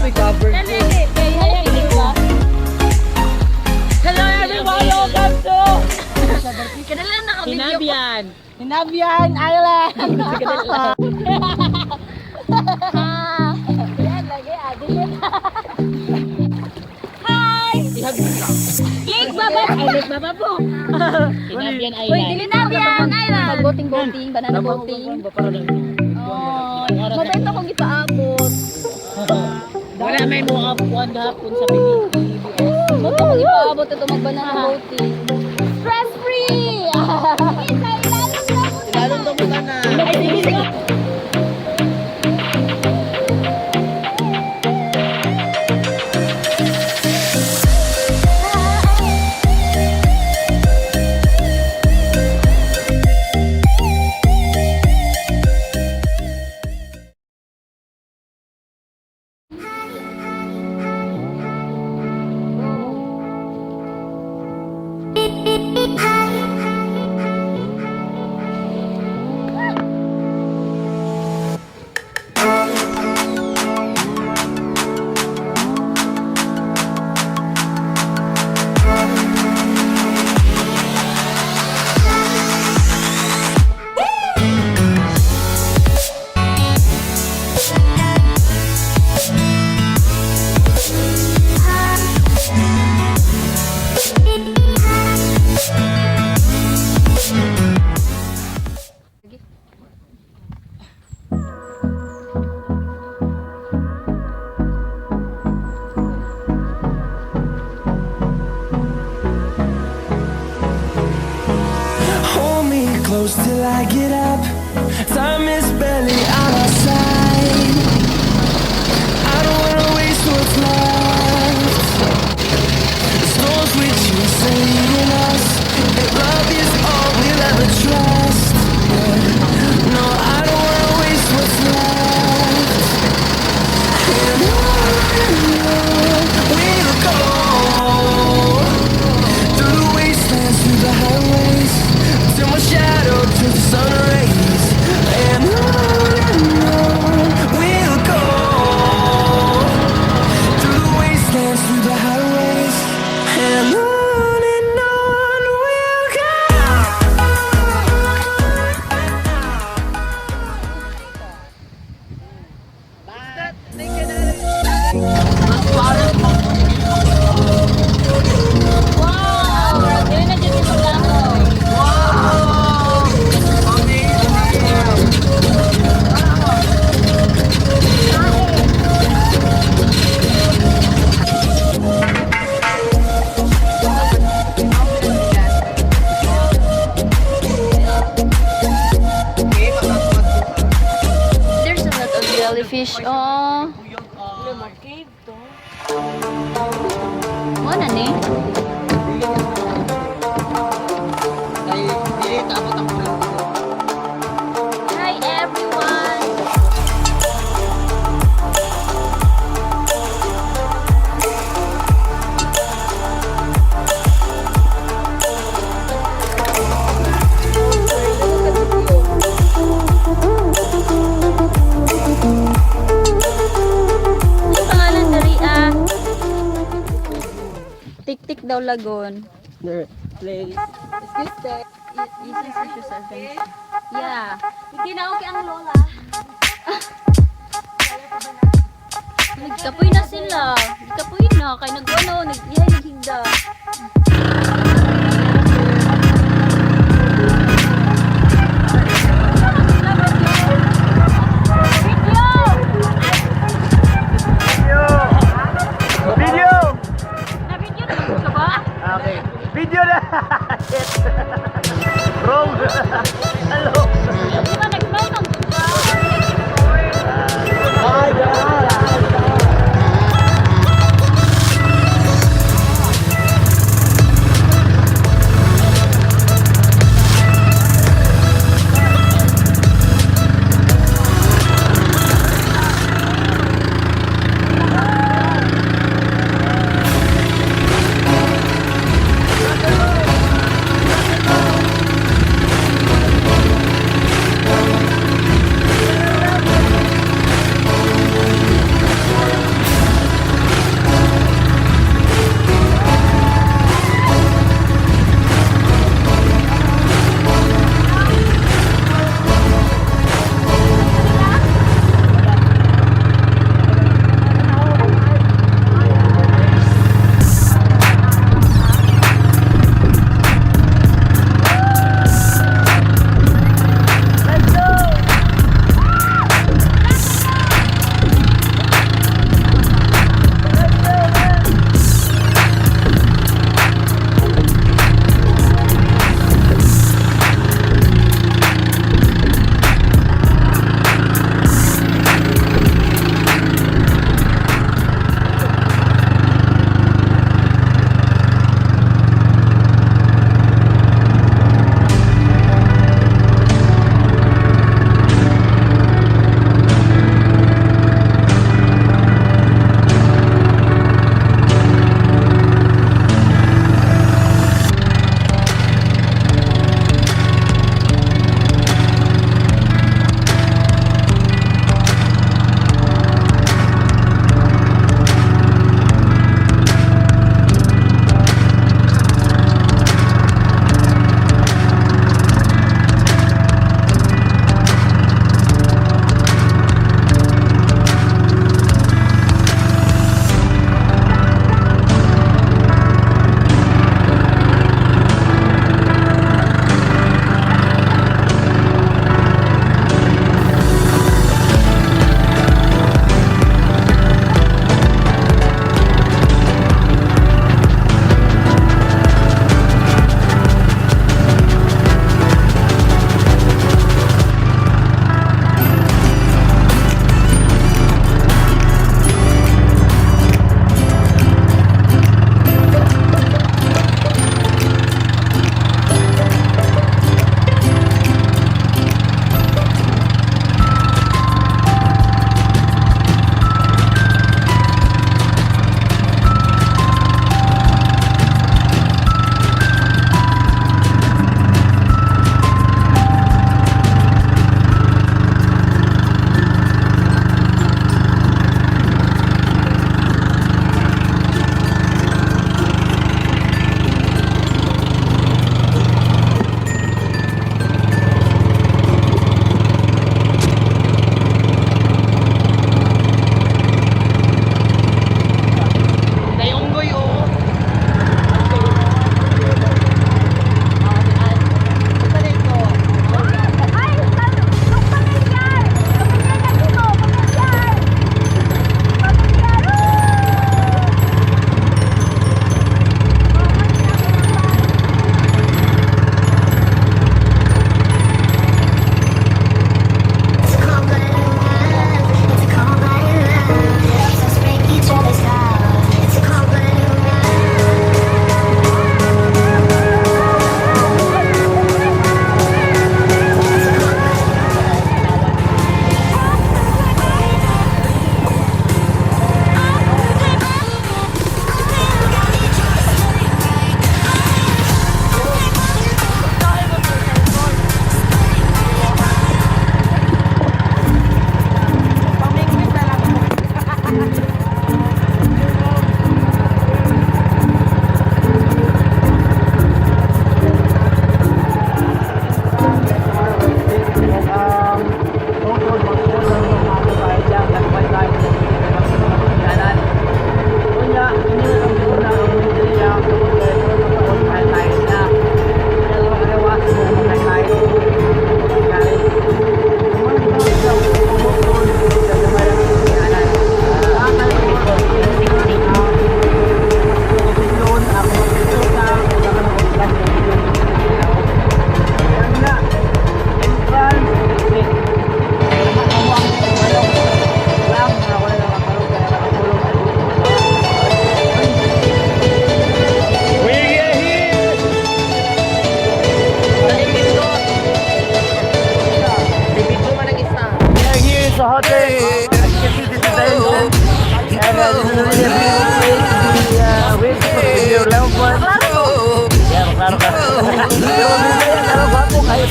May cover. Hello everyone! Welcome to Kanila naka-video ko. Hinabian! Hinabian Island! Yan, lagi. Adi. Hi! Lake Baba! Ay, Lake Baba po! Hinabian Uy, Island. dili na yan! Island! Mag-boating-boating, banana boating. Oh, mabait akong gipaabot. Wala may mga buwan gahapon sa Pilipinas. Mabait akong gipaabot ito mag-banana boating. Stress free! Lalong tumutan na. Ay, sige, sige. Hold me close till I get up. Time is barely on our side. I don't wanna waste what's left. The storms we chase are leading us, and love is all we'll ever trust. Yeah. No, I don't wanna waste what's left. And on we'll go through the wastelands, through the highways, till my shadow turns to sun rays. And on we'll go through the wastelands, through the highways, and on we'll go. Wow! Dili na dyan yung pagkahoy. There's a lot of jellyfish. Oh. Mo na ni. Ay, dili taabot ang kulang. Hi everyone. Ano pangalan dali ah? Tik-tik daw lagon. Place. Excuse me. Issues adventure. Yeah. Hindi na okay ang lola. Nagkapoy na sila. Nagkapoy na. Kay nag ano, nag yeah, naghigda. Video! Video! Na-video naman ka ba? Okay. Video na! Shit! Wrong! Hello! Di ba nag-flow ng ba? Bye, guys!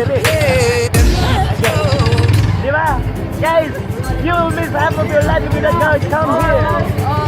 diri. Okay. Di ba? Guys, you will miss half of your life if you don't come here.